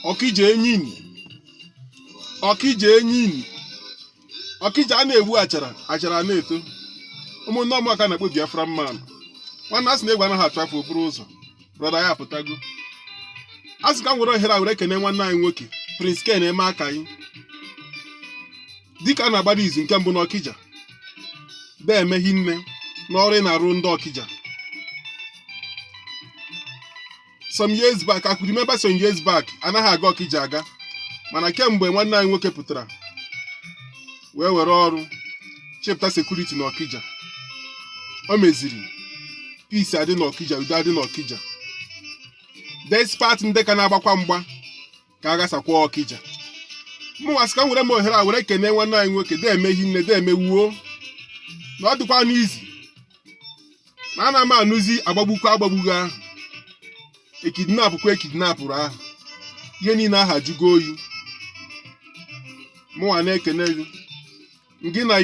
Ọkija enyini, Ọkija enyini, Ọkija a na-egbu achara, achara na-eto. Ụmụnne, ụmụaka na-akpọ Biafra man. Nwanne, a sị na egwu anaghị atụ afọ okporo ụzọ. Brother ya apụtago. A sị ka m were ohere a were kene nwanne anyị nwoke, Prince Ken Emeakayi, dịka a na-agbara izu nke mbụ n'Ọkija. Deeme hinne n'ọrụ ị na-arụ ndị Ọkija. Some years back, I could remember, some years back, anaghị aga Ọkija aga, mana kemgbe nwanne anyị nwoke pụtara wee were ọrụ chepụta security n'Ọkija, o meziri peace adị n'Ọkija, udo adị n'Ọkija, despite ndị ka na-agbakwa mgba ka a gasakwa Ọkija. Mụnwa sị ka m were m ohere a were kene nwanne anyị nwoke. Deeme hinne, deeme wuo na ọ dịkwa n'izi na ana m anụzi agbagbukwa agbagbugo ahụ, ekidnapụkwa ekidnapụrụ ahụ, ihe niile ahụ ajụgo oyi. Mụnwa na-ekene gị, gị na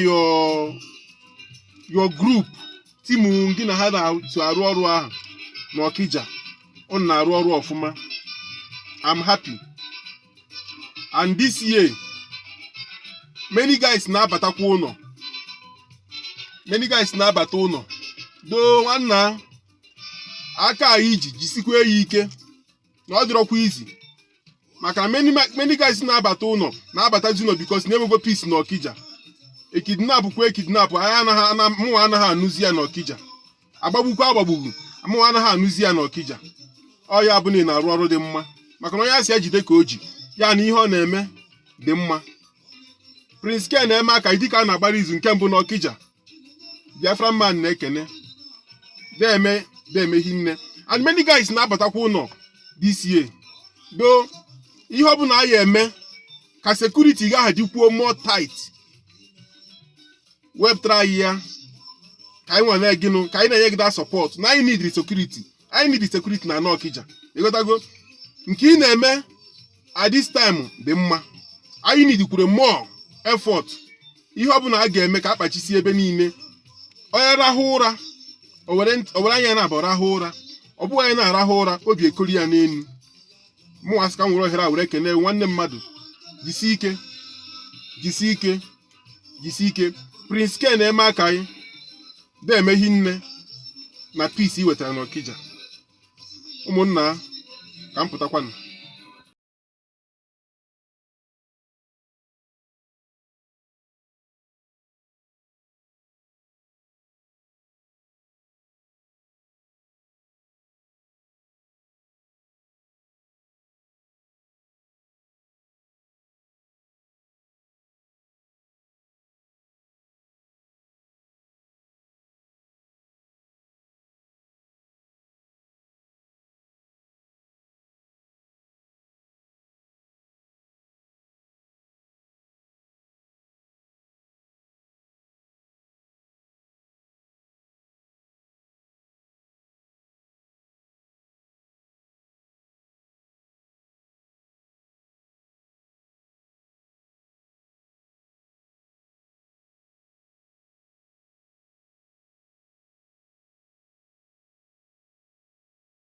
your group team, gị na ha na-so arụ ọrụ ahụ n'Ọkija. Unu na-arụ ọrụ ọfụma. I'm happy. And this year, many guys na-abatakwa ụlọ, many guys na-abata ụlọ. Doo nwanna, aka anyị ji jisikwa ya ike na ọ dịrọkwa izi, maka many many guys na-abata ụlọ na-abatazi ụlọ because na-enwego peace n'Ọkija. Ekidnapụ kwa ekidnapụ, anyị anaghị ana, mụnwa anaghị anụzi ya n'Ọkija. Agbagbukwa agbagbugbu, mụnwa anaghị anụzi ya n'Ọkija. Ọ ya bụ na ị na-arụ ọrụ dị mma, maka na onye asị ya jide ka o ji ya na ihe ọ na-eme dị mma. Prince Ken Emeakayi, dịka a na-agbara izu nke mbụ n'Ọkija, Biafra man na-ekene. Deeme, deeme hinne. And many guys na-abatakwa ụlọ this year. Do ihe ọbụla a ya eme ka security ga dịkwuo more tight, wepụtara anyị ya ka anyị nwere gịnụ, ka anyị na-enye gị that support na anyị need security, anyị need security na Ọkija. Ịghọtago? Nke ị na-eme at this time dị mma. Anyị need kwuru more effort. Ihe ọbụla a ga-eme ka akpachisi ebe niile, onye rahụ ụra, o were anya na-abụ rahụ ụra. Ọ bụghị anyị na-arahụ ụra, obi ekori ya n'elu. Mụ asị ka m were ohere a were kene nwanne mmadụ. Jisi ike, jisi ike, jisi ike. Prince Ken Emeakayi, deeme hinne na peace i wetara n'Ọkija. Ụmụnna, ka m pụtakwanụ.